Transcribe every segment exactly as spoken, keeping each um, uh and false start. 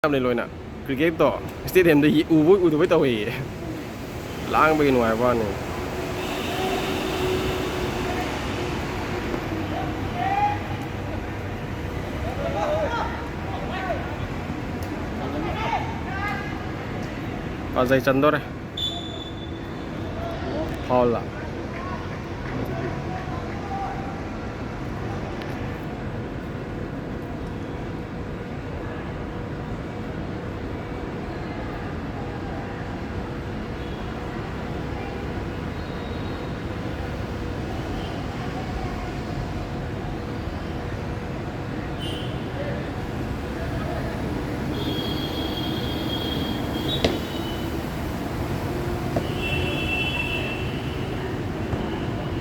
ꯌꯥꯝꯅ ꯂꯣꯏꯅ꯫ ꯀ꯭ꯔꯤꯀꯦꯠꯇꯣ ꯁ꯭ꯇꯦꯗꯤꯌꯝꯗ ꯌꯦ-, ꯎꯕꯣꯏ ꯎꯗꯕꯣꯏ ꯇꯧꯋꯦꯌꯦ꯫ ꯂꯥꯡꯕꯒꯤ ꯅꯨꯡꯉꯥꯏꯕ ꯋꯥꯅꯤ꯫ ꯐꯖꯩ, ꯆꯟꯗꯣꯔꯦ꯫ ꯐꯥꯎꯜꯂ꯫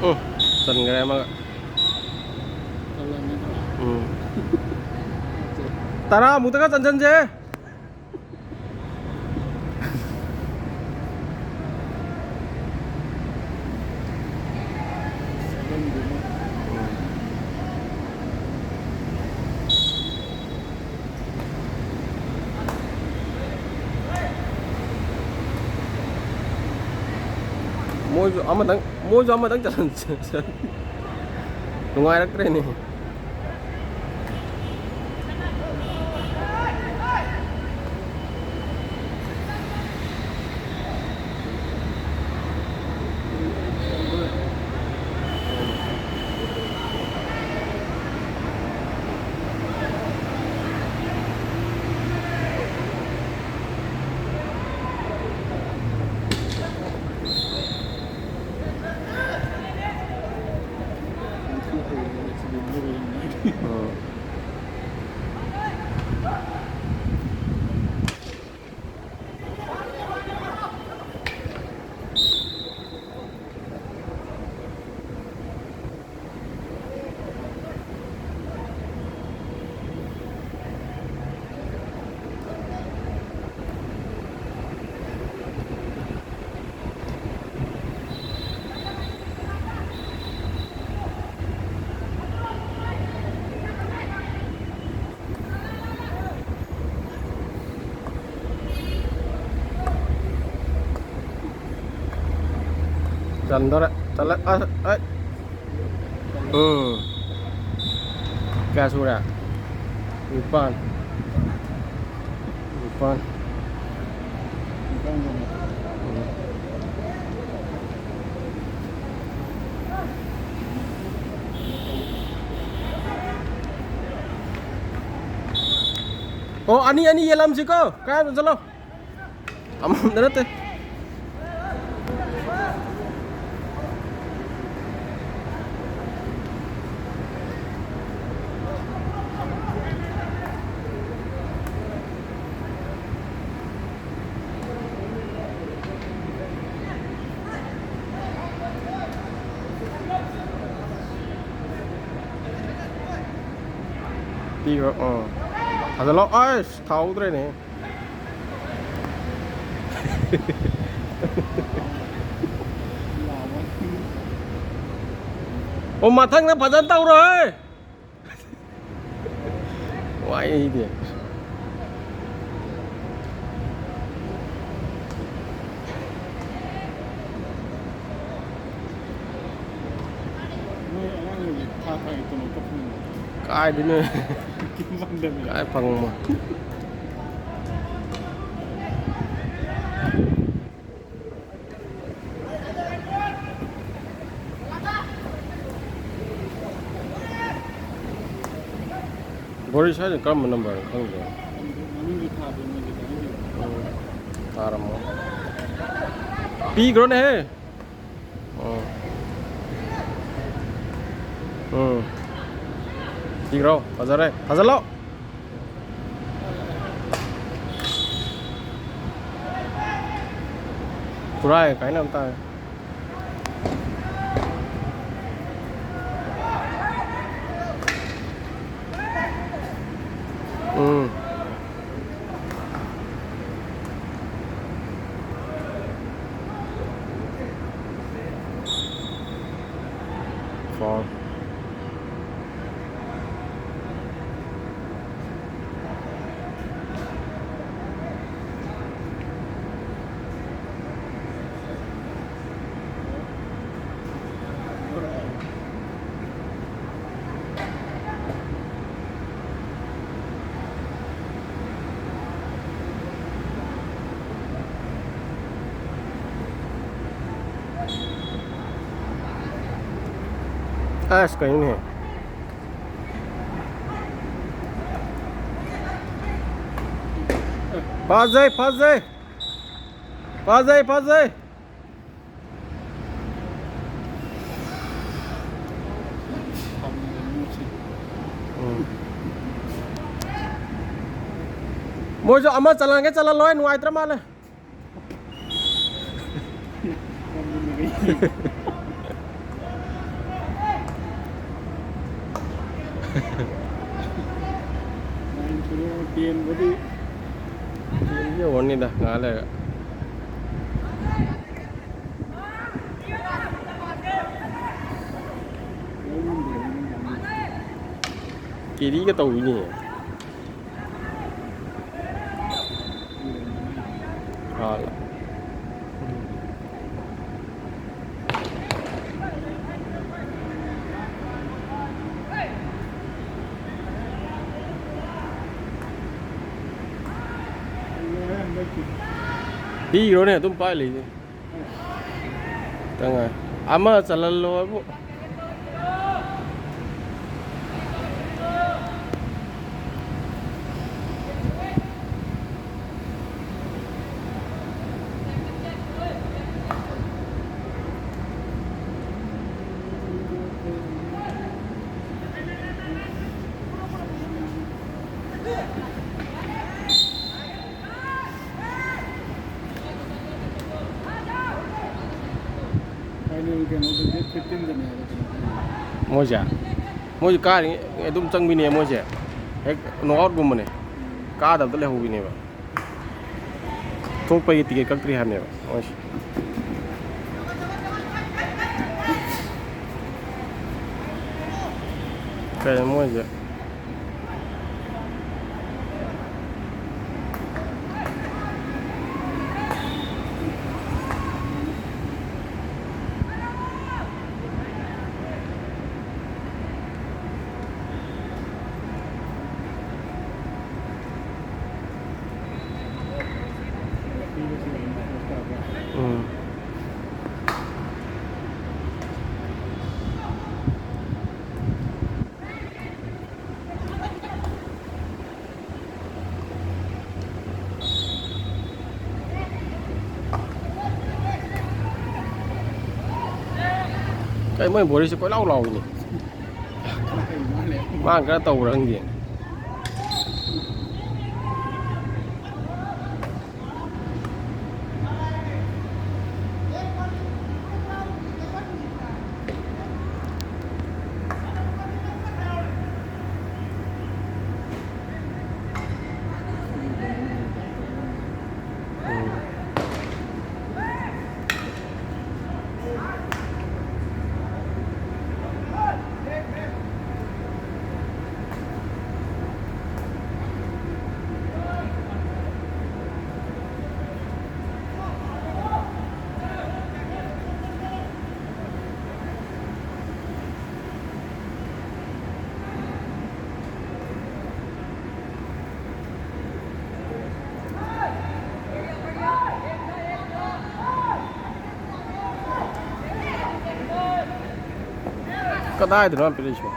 ꯎꯝ, ꯆꯟꯈ꯭ꯔꯦ ꯑꯃꯒ꯫ ꯎꯝ꯫ ꯇꯔꯥꯃꯨꯛꯇꯒ ꯆꯟꯁꯟꯁꯦ꯫ ꯃꯣꯏꯁꯨ ꯑꯃꯗꯪ, ꯃꯣꯏꯁꯨ ꯑꯃꯗꯪ ꯆꯜꯍꯟ-, ꯅꯨꯡꯉꯥꯏꯔꯛꯇ꯭ꯔꯦꯅꯦ꯫ ꯆꯟꯗꯣꯔꯦ꯫ ꯆꯜꯂꯦ꯫ ꯑꯁ, ꯑꯩ꯫ ꯎꯝ꯫ ꯀꯌꯥ ꯁꯨꯔꯦ? ꯅꯤꯄꯥꯟ꯫ ꯅꯤꯄꯥꯟ꯫ ꯎꯝ꯫ ꯑꯣ, ꯑꯅꯤ, ꯑꯅꯤ ꯌꯦꯜꯂꯝꯁꯤꯀꯣ꯫ ꯀꯥꯏꯗ ꯆꯠꯂꯣ? ꯑꯃꯃꯝꯗ ꯅꯠꯇꯦ꯫ ꯄꯤꯈ꯭ꯔꯣ꯫ ꯑꯥ꯫ ꯊꯥꯖꯜꯂꯣ꯫ ꯑꯁ! ꯊꯥꯍꯧꯗ꯭ꯔꯦꯅꯦ꯫ ꯑꯣ, ꯃꯊꯪꯗ ꯐꯖꯅ ꯇꯧꯔꯣꯍꯦ꯫ ꯋꯥꯏꯗꯤ꯫ ꯅꯣꯏ ꯑꯉꯥꯡꯁꯤꯡꯁꯦ ꯊꯥ ꯊꯥꯒꯤ ꯇꯣꯂꯣꯞꯀ ꯐꯪꯕ꯭ꯔꯣ? ꯀꯥꯏꯗꯩꯅꯣ? ꯀꯩꯝ ꯐꯪꯗꯕꯅꯦ꯫ ꯀꯥꯏ ꯐꯪꯕ? ꯕꯣꯔꯤꯁ ꯍꯥꯏꯁꯦ ꯀꯔꯝꯕ ꯅꯝꯕꯔꯅꯣ ꯈꯪꯗꯦ꯫ ꯃꯃꯤꯡꯗꯤ ꯊꯥꯗꯦ ꯃꯣꯏꯗꯤ ꯈꯪꯗꯦ꯫ ꯎꯝ, ꯊꯥꯔꯝꯃꯣ꯫ ꯄꯤꯈ꯭ꯔꯣꯅꯦꯍꯦ꯫ ꯎꯝ꯫ ꯎꯝ꯫ ꯄꯤꯈ꯭ꯔꯣ꯫ ꯐꯖꯔꯦ꯫ ꯐꯖꯜꯂꯣ꯫ ꯈꯨꯔꯥꯏ ꯀꯥꯏꯅ ꯑꯃ ꯇꯥꯔꯦ꯫ ꯎꯝ꯫ Foul꯫ ꯑꯁ, ꯀꯩꯅꯣꯅꯦ? ꯐꯖꯩ, ꯐꯖꯩ꯫ ꯐꯖꯩ, ꯐꯖꯩ꯫ ꯎꯝ꯫ ꯃꯣꯏꯁꯨ ꯑꯃ ꯆꯜꯍꯟꯒꯦ ꯆꯜꯍꯜꯂꯣꯏ, ꯅꯨꯡꯉꯥꯏꯇ꯭ꯔ ꯃꯥꯜꯂꯦ꯫ ꯌꯧꯔꯅꯤꯗ ꯉꯥꯏꯍꯥꯛ ꯂꯩꯔꯒ꯫ ꯀꯦꯔꯤꯒ ꯇꯧꯕꯤꯅꯦ꯫ ꯍꯥꯜꯂꯦ꯫ ꯄꯤꯈ꯭ꯔꯣꯅꯦ, ꯑꯗꯨꯝ ꯄꯥꯏ ꯂꯩꯅꯦ꯫ ꯈꯤꯇꯪ ꯉꯥꯏ꯫ ꯑꯃ ꯆꯜꯍꯜꯂꯣ ꯍꯥꯏꯕꯨ꯫ Final ꯀꯩꯅꯣꯗꯨ date fifteen ꯗꯅꯦ ꯍꯥꯏꯕ ꯀꯩꯅꯣ ꯍꯥꯏꯕꯅꯤ꯫ ꯃꯣꯏꯁꯦ? ꯃꯣꯏꯁꯦ ꯀꯥꯔꯤꯉꯩ ꯑꯗꯨꯝ ꯆꯪꯕꯤꯅꯦ ꯃꯣꯏꯁꯦ꯫ ꯍꯦꯛ ꯅꯣꯛꯑꯥꯎꯠꯒꯨꯝꯕꯅꯦ꯫ ꯀꯥꯗꯕꯗ ꯂꯩꯍꯧꯕꯤꯅꯦꯕ꯫ ꯊꯣꯛꯄꯒꯤ ꯇꯤꯀꯦꯠ ꯀꯛꯇ꯭ꯔꯤ ꯍꯥꯏꯕꯅꯦꯕ ꯃꯣꯏꯁꯦ꯫ ꯀꯩꯅꯣ ꯃꯣꯏꯁꯦ? ꯎꯝ꯫ ꯀꯩ ꯃꯣꯏ ꯕꯣꯔꯤꯁꯦ ꯀꯣꯏꯂꯥꯎ ꯂꯥꯎꯏꯅꯦ꯫ ꯃꯥ ꯈꯔ ꯇꯧꯕ꯭ꯔꯥ ꯈꯪꯗꯦ꯫ ꯀꯗꯥꯏꯗꯅꯣ ꯄꯤꯔꯛꯏꯁꯤꯕꯣ?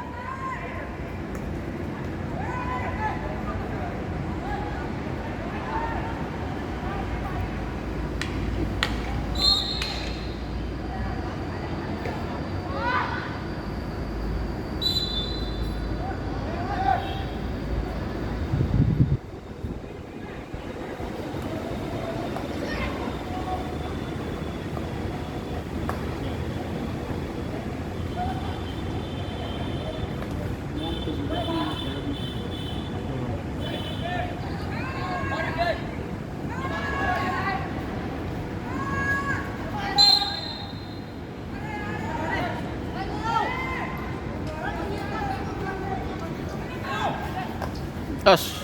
ꯑꯁ!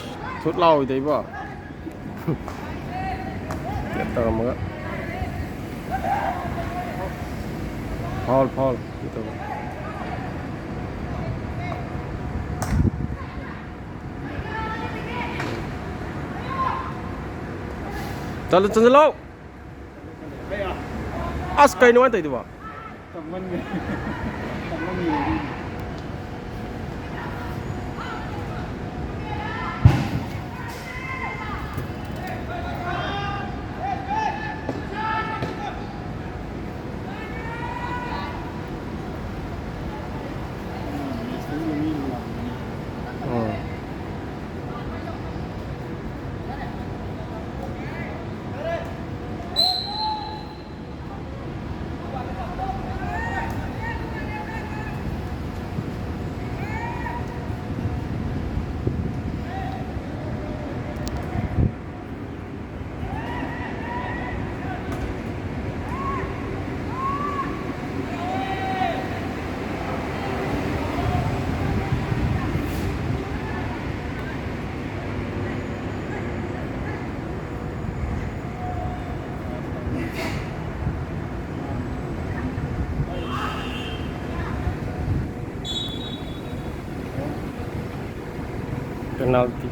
ꯊꯨꯠ ꯂꯥꯎꯏꯗ ꯏꯕꯣ꯫ ꯇꯦꯞ ꯇꯧꯔꯝꯃꯒ꯫ Foul, foul. ꯇꯦꯞ ꯇꯧꯔꯝꯃꯒ꯫ ꯆꯠꯂꯨ, ꯆꯠꯁꯤꯜꯂꯣ! ꯑꯁ, ꯀꯩꯅꯣ ꯃꯥꯅ ꯇꯧꯔꯤꯗꯨꯕꯣ? Penalty.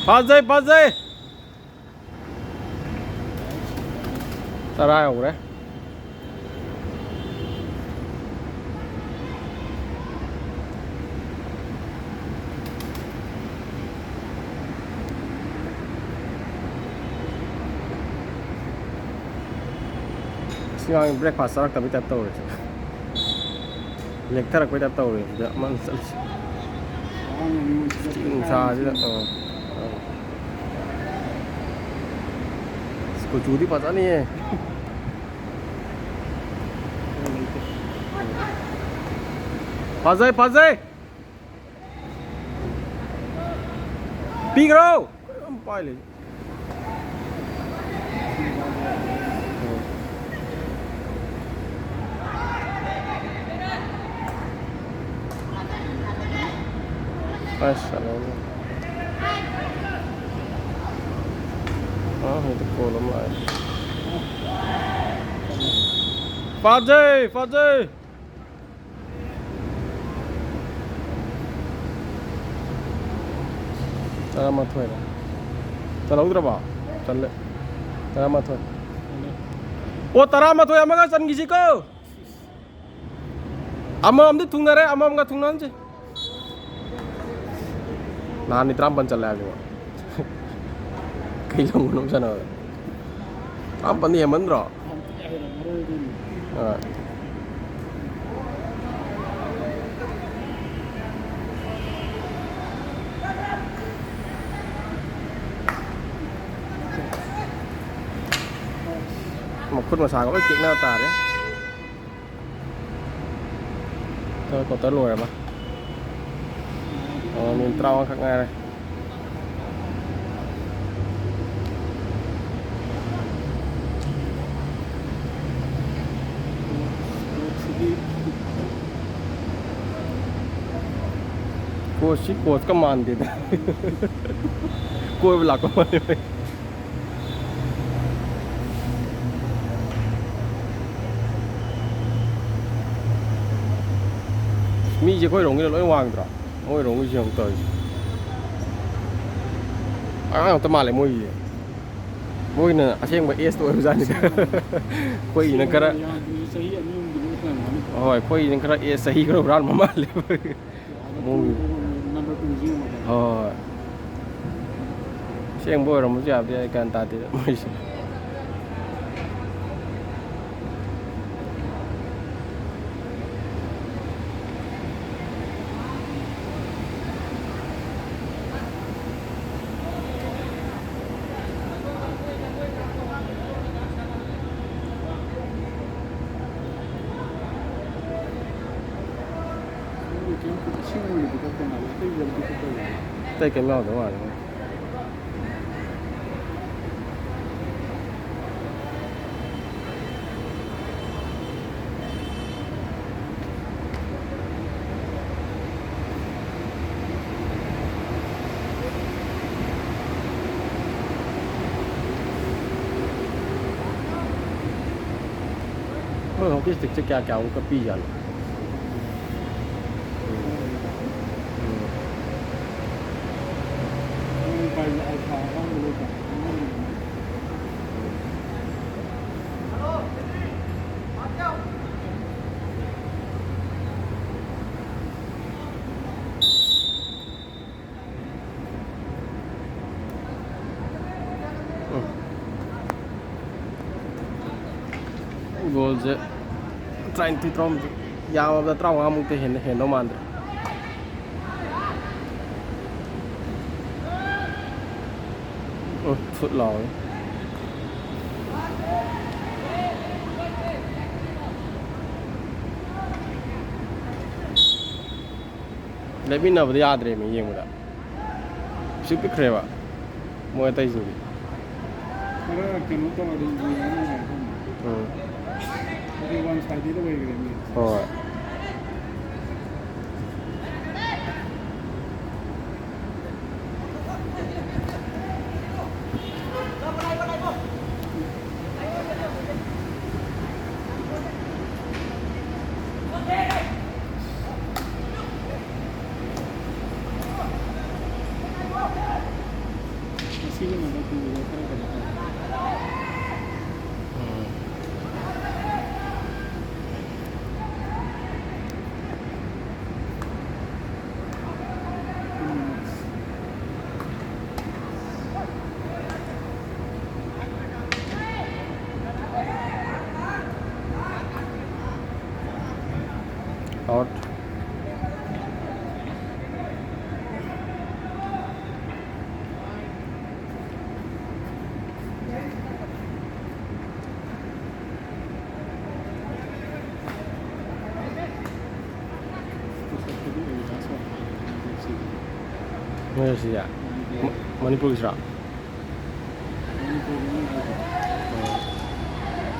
ꯐꯖꯩ, ꯐꯖꯩ꯫ ꯇꯔꯥ ꯌꯧꯈ꯭ꯔꯦ꯫ ꯁꯤ ꯑꯉꯥꯡ breakfast ꯆꯥꯔꯛꯇꯕꯩ type ꯇꯧꯔꯦ꯫ ꯂꯦꯛꯊꯔꯛꯄꯩ type ꯇꯧꯔꯦ ꯁꯤꯗ ꯑꯃꯅ ꯆꯠꯂꯤꯁꯦ꯫ ꯅꯨꯡꯁꯥꯁꯤꯗ, ꯑꯥ, ꯑꯥ꯫ ꯑꯁ, ꯀꯨꯆꯨꯗꯤ ꯐꯖꯅꯤꯌꯦ꯫ ꯐꯖꯩ, ꯐꯖꯩ꯫ ꯄꯤꯈ꯭ꯔꯣ꯫ ꯌꯥꯝ ꯄꯥꯏ ꯂꯩ꯫ ꯑꯁ, ꯆꯠꯂꯣꯅꯦ꯫ ꯑꯥ, ꯍꯧꯖꯤꯛ goal ꯑꯃ ꯂꯥꯛꯑꯦ꯫ ꯐꯖꯩ, ꯐꯖꯩ꯫ ꯇꯔꯥꯃꯥꯊꯣꯏꯔꯣ? ꯆꯜꯍꯧꯗ꯭ꯔꯕꯣ? ꯆꯜꯂꯦ꯫ ꯇꯔꯥꯃꯥꯊꯣꯏ꯫ ꯑꯣ, ꯇꯔꯥꯃꯥꯊꯣꯏ ꯑꯃꯒ ꯆꯟꯈꯤꯁꯤꯀꯣ꯫ ꯑꯃꯃꯝꯗꯤ ꯊꯨꯡꯅꯔꯦ, ꯑꯃꯃꯝꯒ ꯊꯨꯡꯅꯍꯟꯁꯤ꯫ ꯅꯍꯥꯟꯗꯤ ꯇꯔꯥꯃꯥꯄꯟ ꯆꯜꯂꯦ ꯍꯥꯏꯕꯅꯦꯕ꯫ ꯀꯩ ꯂꯝꯒꯅꯣ ꯁꯥꯟꯅꯕꯗ? ꯇꯔꯥꯃꯥꯄꯟꯗꯤ ꯍꯦꯟꯃꯟꯗ꯭ꯔꯣ? ꯑꯥ꯫ ꯃꯈꯨꯠ ꯃꯁꯥꯒ ꯂꯣꯏ ꯇꯦꯛꯅ ꯇꯥꯔꯦ꯫ Third quarter ꯂꯣꯏꯔꯕ? ꯃꯤꯅꯤꯠ ꯇꯔꯥꯃꯉꯥ ꯈꯛ ꯉꯥꯏꯔꯦ꯫ ꯀꯣꯆꯁꯤ ꯀꯣꯆꯀ ꯃꯥꯟꯗꯦꯗ꯫ ꯀꯣꯏꯕ ꯂꯥꯛꯄ ꯃꯥꯜꯂꯦ꯫ ꯃꯤꯁꯦ ꯑꯩꯈꯣꯏꯔꯣꯝꯒꯤꯅ ꯂꯣꯏ ꯋꯥꯡꯗ꯭ꯔꯣ? ꯃꯣꯏꯔꯣꯝꯒꯤꯁꯨ ꯑꯃꯨꯛ ꯇꯧꯔꯤꯁꯦ꯫ ꯑꯉꯥꯡ ꯉꯥꯛꯇ ꯃꯥꯜꯂꯦ ꯃꯣꯏꯒꯤꯁꯦ꯫ ꯃꯣꯏꯅ ꯑꯁꯦꯡꯕ ꯑꯦꯖꯇ ꯑꯣꯏꯕꯖꯥꯠꯅꯤꯗ꯫ ꯑꯩꯈꯣꯏꯒꯤꯅ ꯈꯔ ꯌꯥꯝꯗ꯭ꯔꯁꯨ ꯆꯍꯤ ꯑꯅꯤ ꯑꯍꯨꯝꯗꯤ ꯂꯣꯏ ꯑꯣꯏꯔꯝꯒꯅꯤ꯫ ꯍꯣꯏ, ꯑꯩꯈꯣꯏꯒꯤꯅ ꯈꯔ ꯑꯦꯖ ꯆꯍꯤ ꯈꯔ ꯍꯨꯔꯥꯟꯕ ꯃꯥꯜꯂꯦ꯫ ꯃꯣꯏꯒꯤ ꯅꯝꯕꯔ ꯇꯨꯁꯤ ꯌꯦꯡꯉꯣꯗꯅ꯫ ꯍꯣꯏ꯫ ꯑꯁꯦꯡꯕ ꯑꯣꯏꯔꯝꯕꯁꯨ ꯌꯥꯕꯗꯤ ꯌꯥꯏ, ꯒ꯭ꯌꯥꯟ ꯇꯥꯗꯦꯗ ꯃꯣꯏꯁꯦ꯫ ꯑꯇꯩ ꯀꯩꯝ ꯌꯥꯎꯗꯕ ꯃꯥꯜꯂꯦ꯫ ꯃꯣꯏ ꯍꯣꯀꯤ ꯁ꯭ꯇꯤꯛꯁꯦ ꯀꯌꯥ ꯀꯌꯥꯃꯨꯛꯀ ꯄꯤꯖꯥꯠꯅꯣ? ꯎꯝ꯫ ꯒꯣꯜꯁꯦ ꯇꯔꯥꯅꯤꯊꯣꯏ, ꯇꯔꯥꯍꯨꯝꯗꯣꯏ, ꯌꯥꯝꯃꯕꯗ ꯇꯔꯥꯃꯉꯥꯃꯨꯛꯇꯩ ꯍꯦꯟꯅ ꯍꯦꯟꯗꯧ ꯃꯥꯟꯗ꯭ꯔꯦ꯫ ꯎꯝ, ꯐꯨꯠ ꯂꯥꯎꯋꯦ꯫ ꯆꯠꯃꯤꯟꯅꯕꯗ ꯌꯥꯗ꯭ꯔꯦꯃꯤ ꯌꯦꯡꯕꯗ꯫ ꯄꯤꯛꯁꯨ ꯄꯤꯛꯈ꯭ꯔꯦꯕ ꯃꯣꯏ ꯑꯇꯩꯁꯤꯡꯗꯤ꯫ ꯈꯔ ꯀꯩꯅꯣ ꯇꯧꯔꯗꯤ ꯌꯦꯡꯕ ꯅꯨꯡꯉꯥꯏꯗꯧꯅꯤ꯫ ꯎꯝ꯫ ꯍꯥꯏꯗꯤ ꯋꯥꯟ ꯁꯥꯏꯗꯦꯗ ꯑꯣꯏꯈ꯭ꯔꯦ ꯃꯤ꯫ ꯍꯣꯏ꯫ ꯉꯁꯤꯒꯤ ꯃꯦꯟꯗꯦꯠ ꯄꯤꯕꯗꯣ ꯈꯔ ꯀꯩꯅꯣ ꯇꯧꯋꯦ꯫ ꯎꯝ꯫ Out. ꯅꯣꯏ ꯁꯤꯁꯦ? ꯃ-, ꯃꯅꯤꯄꯨꯔꯒꯤꯁꯤꯔꯣ?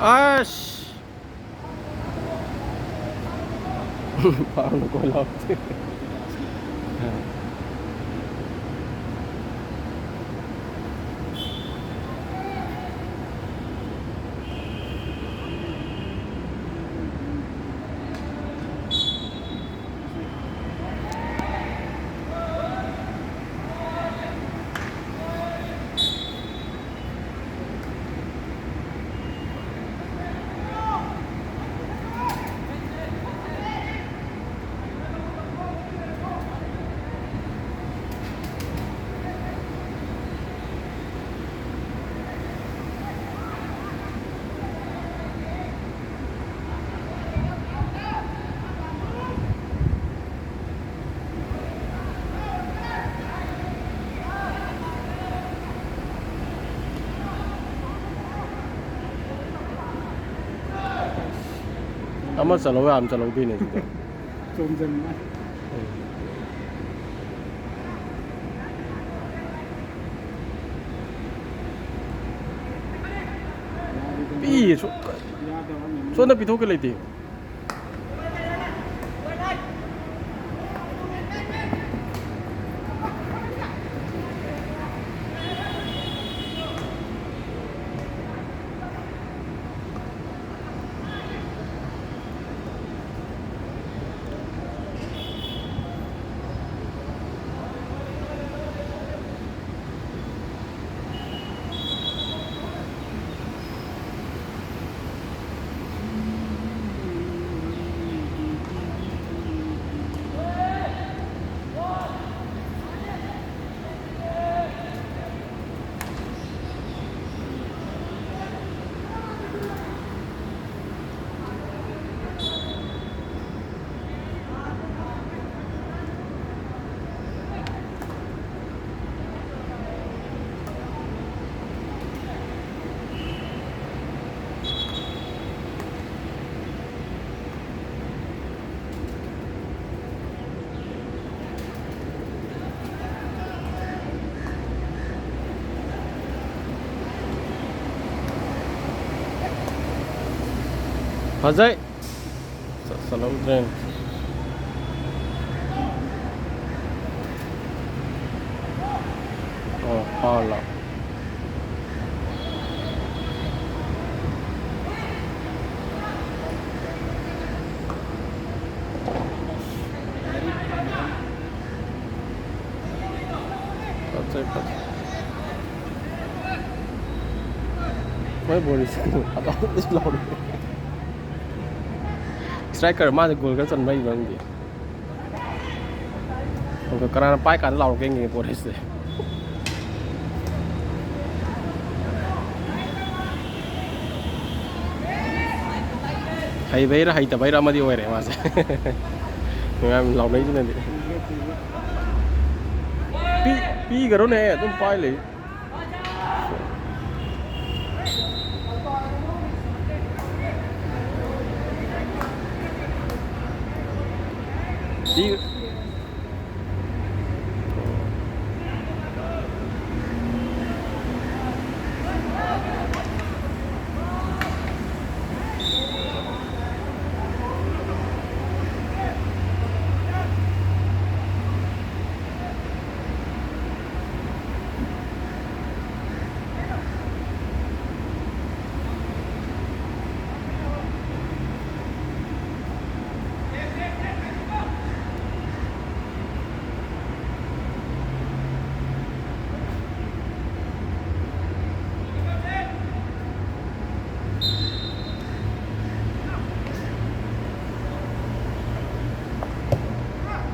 ꯑꯁ! ꯐꯥꯎꯅ ꯀꯣꯏ ꯂꯥꯛꯇꯦ꯫ ꯑꯃ ꯆꯠꯂꯧ ꯌꯥꯝ ꯆꯠꯂꯧꯗꯣꯏꯅꯦ ꯁꯤꯗ꯫ ꯆꯣꯝꯖꯟꯕ꯫ ꯎꯝ꯫ ꯁꯣ-, ꯁꯣꯝꯗ ꯄꯤꯊꯣꯛꯀꯦ ꯂꯩꯇꯦ꯫ ꯐꯖꯩ꯫ ꯆꯠ-, ꯆꯠꯍꯧꯗ꯭ꯔꯦꯅꯦ꯫ ꯑꯣ, ꯐꯥꯎꯜꯂꯣ꯫ ꯐꯖꯩ, ꯐꯖꯩ꯫ ꯃꯣꯏ ꯕꯣꯔꯤꯁ ꯑꯗꯨꯝ ꯂꯥꯎꯔꯤ꯫ ꯏꯁꯇ꯭ꯔꯥꯏꯀꯔ ꯃꯥꯁꯦ ꯒꯣꯜ ꯈꯔ ꯆꯟꯕ ꯍꯩꯕ ꯈꯪꯗꯦ꯫ ꯑꯗꯣ ꯀꯅꯥꯅ ꯄꯥꯏ ꯀꯥꯟꯗ ꯂꯥꯎꯔꯛꯀꯦ ꯌꯦꯡꯒꯦ ꯕꯣꯔꯤꯁꯁꯦ꯫ ꯍꯩꯕꯩꯔꯥ ꯍꯩꯇꯕꯩꯔꯥ ꯑꯃꯗꯤ ꯑꯣꯏꯔꯦ ꯃꯥꯁꯦ꯫ ꯃꯌꯥꯝ ꯂꯥꯎꯅꯩꯁꯤꯅꯗꯤ꯫ ꯄꯤ-, ꯄꯤꯒꯔꯣꯅꯦ, ꯑꯗꯨꯝ ꯄꯥꯏ ꯂꯩ꯫ ꯄꯤ-,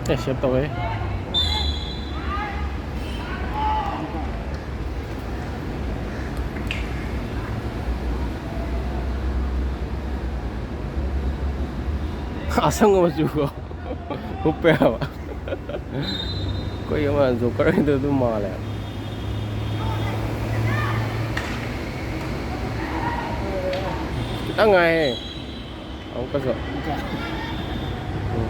ꯑꯦ, ꯁꯦꯞ ꯇꯧꯋꯦ꯫ ꯑꯁꯪꯕ ꯃꯆꯨꯒ ꯍꯨꯞꯄꯦ ꯍꯥꯏꯕ꯫ ꯑꯩꯈꯣꯏ ꯑꯃ ꯖꯣꯀꯔꯒꯤꯗꯣ ꯑꯗꯨꯝ ꯃꯥꯜꯂꯦ꯫ ꯈꯤꯇꯪ ꯉꯥꯏꯌꯦ꯫ ꯑꯃꯨꯛꯀꯁꯨ꯫ ꯎꯝ꯫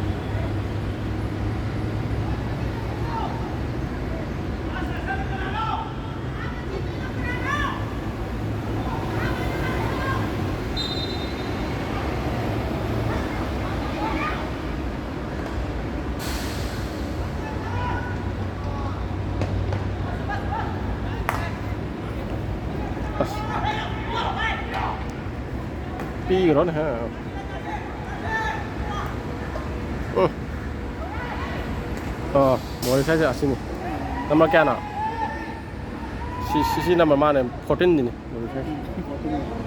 ꯑꯁ꯫ ꯄꯤꯈ꯭ꯔꯣꯅꯦ, ꯍꯥ꯫ ꯎꯝ꯫ ꯑꯣ, ꯃꯣꯔꯤꯁ ꯍꯥꯏꯁꯦ ꯑꯁꯤꯅꯤ꯫ ꯅꯝꯕꯔ ꯀꯌꯥꯅꯣ? ꯁꯤ, ꯁꯤ, ꯁꯤ ꯅꯝꯕꯔ ꯃꯥꯅꯦ, ꯐꯣꯔꯇꯤꯟꯗꯤꯅꯦ ꯃꯣꯔꯤꯁ ꯍꯥꯏꯁꯦ꯫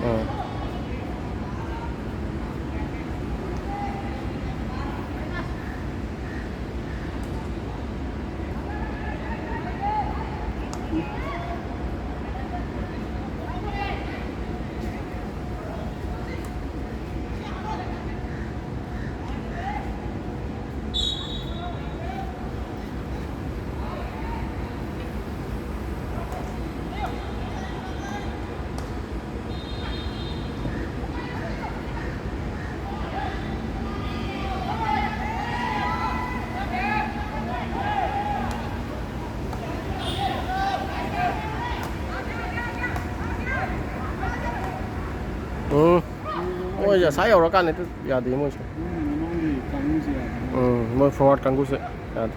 ꯑꯥ꯫ ꯎꯝ꯫ ꯃꯣꯏꯁꯦ ꯑꯁꯥ ꯌꯧꯔꯀꯥꯟꯗ ꯍꯦꯛꯇ ꯌꯥꯗꯦ ꯃꯣꯏꯁꯦ꯫ ꯎꯝ, ꯃꯣꯏ ꯐꯣꯔꯋꯥꯔꯗ ꯀꯥꯡꯕꯨꯁꯦ ꯌꯥꯗꯦ꯫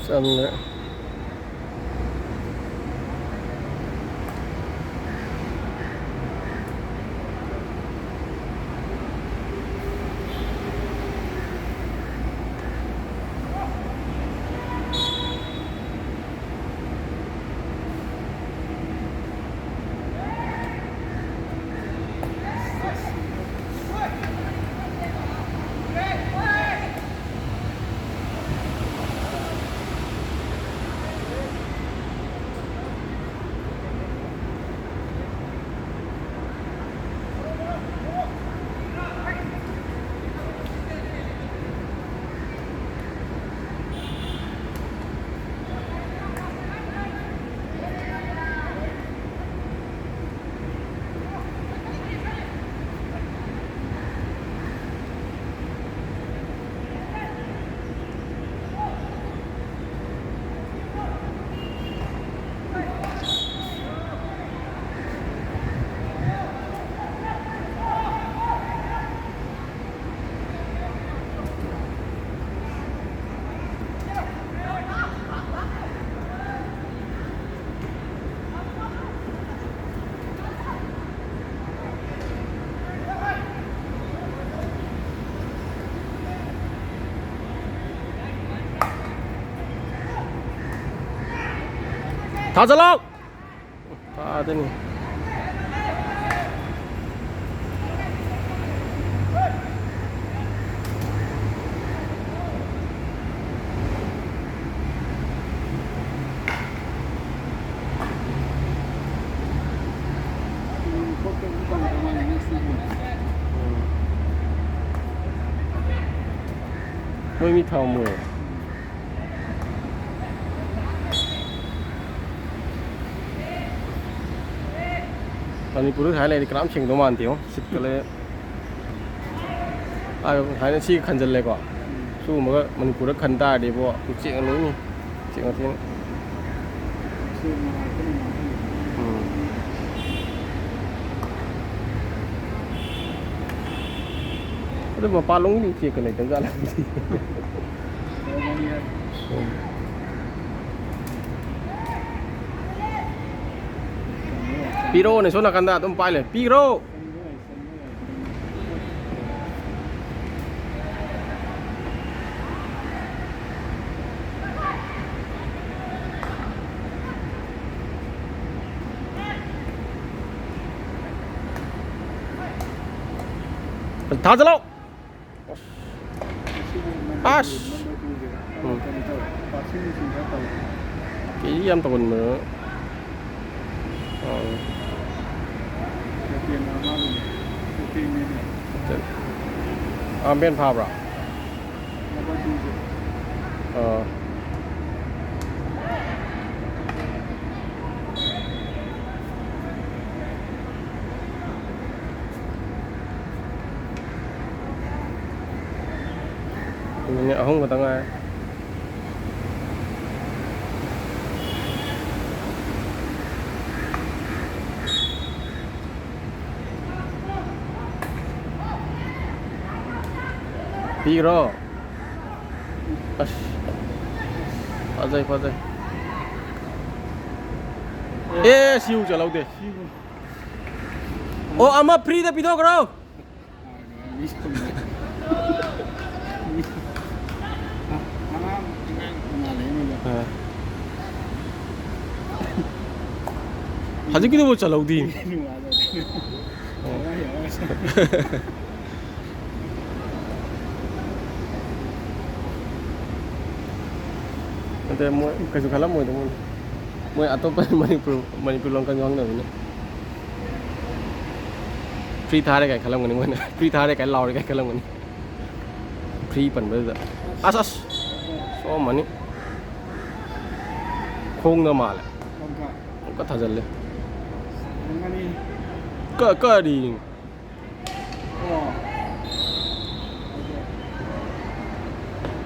ꯆꯟꯈ꯭ꯔꯦ꯫ ꯊꯥꯖꯜꯂꯣ! ꯐꯥꯗꯣꯏꯅꯤ꯫ ꯎꯝ꯫ ꯃꯣꯏ ꯃꯤ ꯊꯝꯃꯣꯏ꯫ ꯃꯅꯤꯄꯨꯔꯗ ꯁꯨꯃꯥꯏꯅ ꯂꯩꯔꯗꯤ ꯀꯅꯥꯝ ꯁꯦꯡꯗꯧ ꯃꯥꯟꯗꯦꯉꯣ꯫ ꯁꯤꯠꯀ ꯂꯩ꯫ ꯑꯥ, ꯁꯨꯃꯥꯏꯅ ꯁꯤ ꯈꯟꯖꯜꯂꯦꯀꯣ꯫ ꯁꯤꯒꯨꯝꯕꯒ ꯃꯅꯤꯄꯨꯔꯗ ꯈꯟ ꯇꯥꯔꯗꯤ ꯏꯕꯣ, ꯎꯆꯦꯛꯅ ꯂꯣꯏꯅꯤ꯫ ꯎꯆꯦꯛ ꯃꯊꯦꯜ꯫ ꯎꯝ꯫ ꯑꯗꯨ ꯃꯄꯥꯟꯂꯣꯝꯒꯤ ꯎꯆꯦꯛꯀ ꯂꯩꯇꯕ ꯖꯥꯠꯂ? ꯎꯝ꯫ ꯄꯤꯔꯛꯑꯣꯅꯦ, ꯁꯣꯝ ꯅꯥꯀꯟꯗ ꯑꯗꯨꯝ ꯄꯥꯏ ꯂꯩ꯫ ꯄꯤꯈ꯭ꯔꯣ! ꯊꯥꯖꯜꯂꯣ! ꯑꯁ꯫ ꯎꯝ꯫ ꯀꯦꯖꯤ ꯌꯥꯝ ꯇꯧꯒꯟꯕ꯫ ꯑꯥ꯫ ꯑꯥ, ꯕꯦꯟ ꯐꯥꯕ꯭ꯔꯥ? ꯑꯥ꯫ ꯃꯤꯅꯤꯠ ꯑꯍꯨꯝ ꯈꯛꯇ ꯉꯥꯏꯔꯦ꯫ ꯄꯤꯈ꯭ꯔꯣ꯫ ꯑꯁ꯫ ꯐꯖꯩ, ꯐꯖꯩ꯫ ꯑꯦ, ꯁꯤꯕꯨ ꯆꯠꯍꯧꯗꯦ꯫ ꯑꯣ, ꯑꯃ ꯐ꯭ꯔꯤꯗ ꯄꯤꯊꯣꯛꯈ꯭ꯔꯣ꯫ ꯑꯥ꯫ ꯍꯧꯖꯤꯛꯀꯤꯗꯨꯕꯨ ꯆꯜꯍꯧꯗꯦ꯫ ꯅꯠꯇꯦ, ꯃꯣꯏ ꯀꯩꯁꯨ ꯈꯜꯂꯝꯃꯣꯏꯗ, ꯃꯣꯏ, ꯃꯣꯏ ꯑꯇꯣꯞꯄ ꯃꯅꯤꯄꯨꯔ, ꯃꯅꯤꯄꯨꯔ ꯂꯣꯟ ꯀꯟ ꯉꯥꯡꯅꯕꯅꯤꯅ꯫ Free ꯊꯥꯔꯦ ꯀꯥꯏ ꯈꯜꯂꯝꯒꯅꯤ ꯃꯣꯏꯅ꯫ Free ꯊꯥꯔꯦ ꯀꯥꯏ ꯂꯥꯎꯔꯦ ꯀꯥꯏ ꯈꯜꯂꯝꯒꯅꯤ꯫ Free ꯄꯟꯕꯗꯨꯗ꯫ ꯑꯁ, ꯑꯁ! ꯁꯣꯛꯑꯝꯃꯅꯤ꯫ ꯈꯣꯡꯗ ꯃꯥꯜꯂꯦ꯫ ꯑꯃꯨꯛꯀ ꯊꯥꯖꯜꯂꯦ꯫ ꯀ-, ꯀꯔꯤ?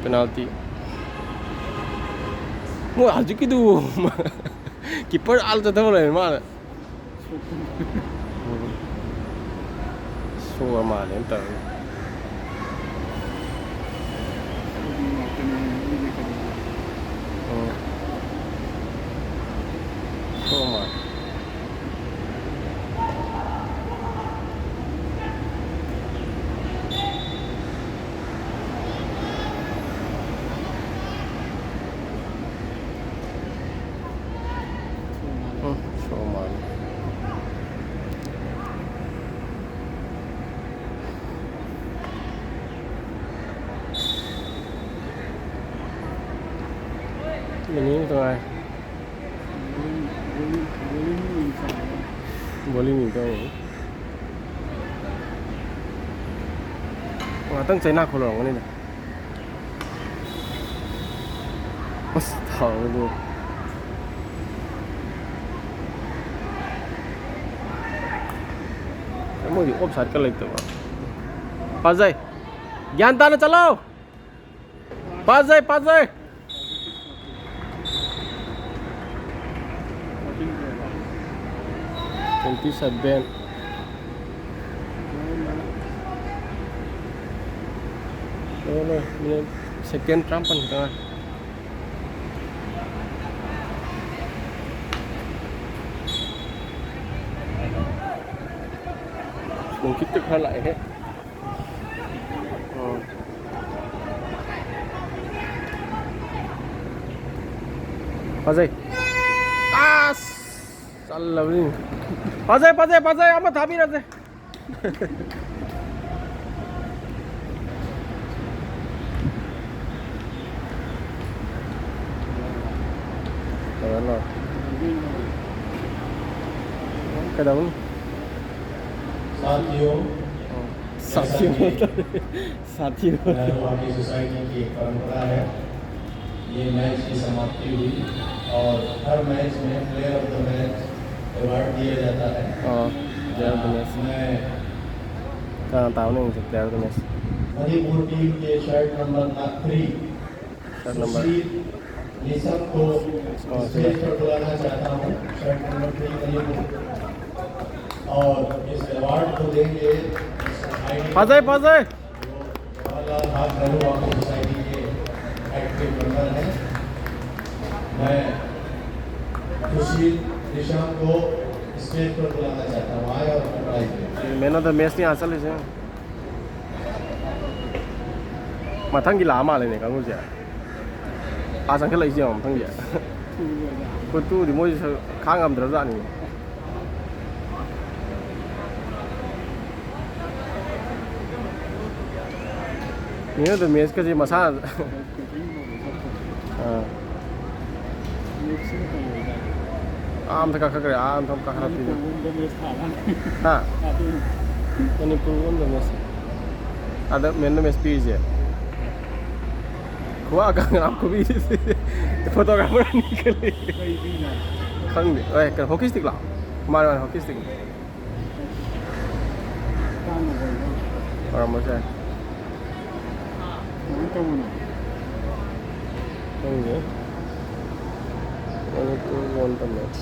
Penalty꯫ ꯃꯣꯏ ꯍꯧꯖꯤꯛꯀꯤꯗꯨ keeper ꯑꯥ ꯆꯠꯊꯕ ꯂꯩꯔꯦ ꯃꯥꯅ꯫ ꯁꯣꯛꯑ ꯃꯥꯜꯂꯦꯅ ꯇꯧꯔꯤ꯫ ꯎꯝ꯫ ꯁꯣꯛꯑ ꯃꯥꯜꯂꯦ꯫ ꯎꯝ, ꯁꯣꯛꯑ ꯃꯥꯜꯂꯦ꯫ ꯃꯤꯅꯤꯠ ꯑꯃ ꯈꯛꯇ ꯉꯥꯏꯔꯦ꯫ ꯕꯣꯂꯤꯡ ꯑꯃꯨꯛ ꯉꯥꯛꯇꯪ ꯆꯩꯅꯥ ꯈꯣꯜꯂꯝꯒꯅꯤꯗ꯫ ꯑꯁ, ꯊꯥꯎꯗꯨ꯫ ꯃꯣꯏꯗꯤ offside ꯀ ꯂꯩꯇꯕ꯫ ꯐꯖꯩ꯫ ꯒ꯭ꯌꯥꯟ ꯇꯥꯅ ꯆꯠꯂꯣ꯫ ꯐꯖꯩ, ꯐꯖꯩ꯫ Twenty seven꯫ ꯂꯣꯏꯔꯦ, ꯂꯣꯏꯔꯦ꯫ ꯃꯤꯅꯤꯠ second ꯇꯔꯥꯃꯥꯄꯟ ꯈꯛꯇ ꯉꯥꯏꯔꯦ꯫ Goal kick ꯇ ꯈꯔ ꯂꯥꯛꯑꯦꯍꯦ꯫ ꯑꯣ꯫ ꯐꯖꯩ꯫ ꯑꯁ! ꯇꯜꯂꯕꯅꯤ꯫ ꯐꯖꯩ, ꯐꯖꯩ, ꯐꯖꯩ꯫ ꯑꯃ ꯊꯥꯕꯤꯔꯁꯦ꯫ ꯀꯩꯗꯧꯅꯤ? ꯀꯩꯗꯧꯅꯤ? साथियों, साथियों, जैसा कि साथियों। नेहरू हॉकी सोसाइटी की एक परंपरा है, ये मैच की समाप्ति हुई और हर मैच में player of the match award दिया जाता है। ꯑꯣ, प्लेयर ऑफ द मैच। मैं ꯀꯅꯥ ꯇꯥꯕꯅꯣ ꯌꯦꯡꯁꯦ, player of the match. Manipur team के shirt number three, shirt number. Sushil Nishank को स्टेज पर बुलाना चाहता हूँ, शर्ट नंबर थ्री मणिपुर। और इस अवार्ड को देंगे ꯐꯖꯩ, ꯐꯖꯩ। जवाहरलाल हाथ नेहरू हॉकी सोसाइटी के एक्टिव मेंबर हैं। मैं सुशील निशंक को स्टेज पर बुलाना चाहता हूँ, आए और प्राइज दें। मैन ऑफ द मैच ꯅꯤ ꯆꯠꯂꯤꯁꯦ꯫ ꯃꯊꯪꯒꯤ ꯂꯥꯛꯑ ꯃꯥꯜꯂꯦꯅꯦ ꯀꯥꯡꯕꯨꯁꯦ꯫ ꯑꯥ ꯆꯪꯈꯠꯂꯛꯏꯁꯦ ꯌꯦꯡꯉꯣ ꯃꯊꯪꯒꯤ꯫ ꯐꯣꯇꯣꯗꯤ ꯃꯣꯏꯁꯨ ꯈꯥꯡ ꯉꯝꯗ꯭ꯔꯕꯖꯥꯠꯅꯤ꯫ ꯃꯦꯟ ꯑꯣꯐ ꯗ ꯃꯦꯆꯀꯁꯦ ꯃꯁꯥꯅ ꯑꯥ꯫ ꯑꯥ, ꯑꯝꯇ ꯀꯥꯈꯠꯈ꯭ꯔꯦ, ꯑꯥ, ꯑꯝꯇ ꯀꯥꯈꯠꯂꯛꯇꯦ꯫ ꯍꯥ? ꯃꯅꯤꯄꯨꯔ ꯑꯣꯟꯗꯕꯅꯦ꯫ ꯑꯗ ꯃꯦꯟ ꯃꯦꯁ ꯄꯤꯔꯤꯁꯦ꯫ ꯈꯨꯋꯥ ꯀꯪꯉꯥ ꯈꯨꯕꯤ꯫ ꯐꯣꯇꯣꯒ꯭ꯔꯥꯐꯔ ꯑꯅꯤ ꯈꯜꯂꯤ꯫ ꯈꯪꯗꯦ꯫ ꯑꯦ, ꯀꯩꯅꯣ, ꯍꯣꯀꯤ ꯁ꯭ꯇꯤꯛꯂꯣ? ꯃꯥꯅꯦ, ꯃꯥꯅꯦ, ꯍꯣꯀꯤ ꯁ꯭ꯇꯤꯛꯅꯤ꯫ ꯑꯣꯏꯔꯝꯕꯁꯨ ꯌꯥꯏ꯫ ꯀꯃꯥꯏꯅ ꯇꯧꯕꯅꯣ? ꯈꯪꯗꯦ꯫ Manipur won the match꯫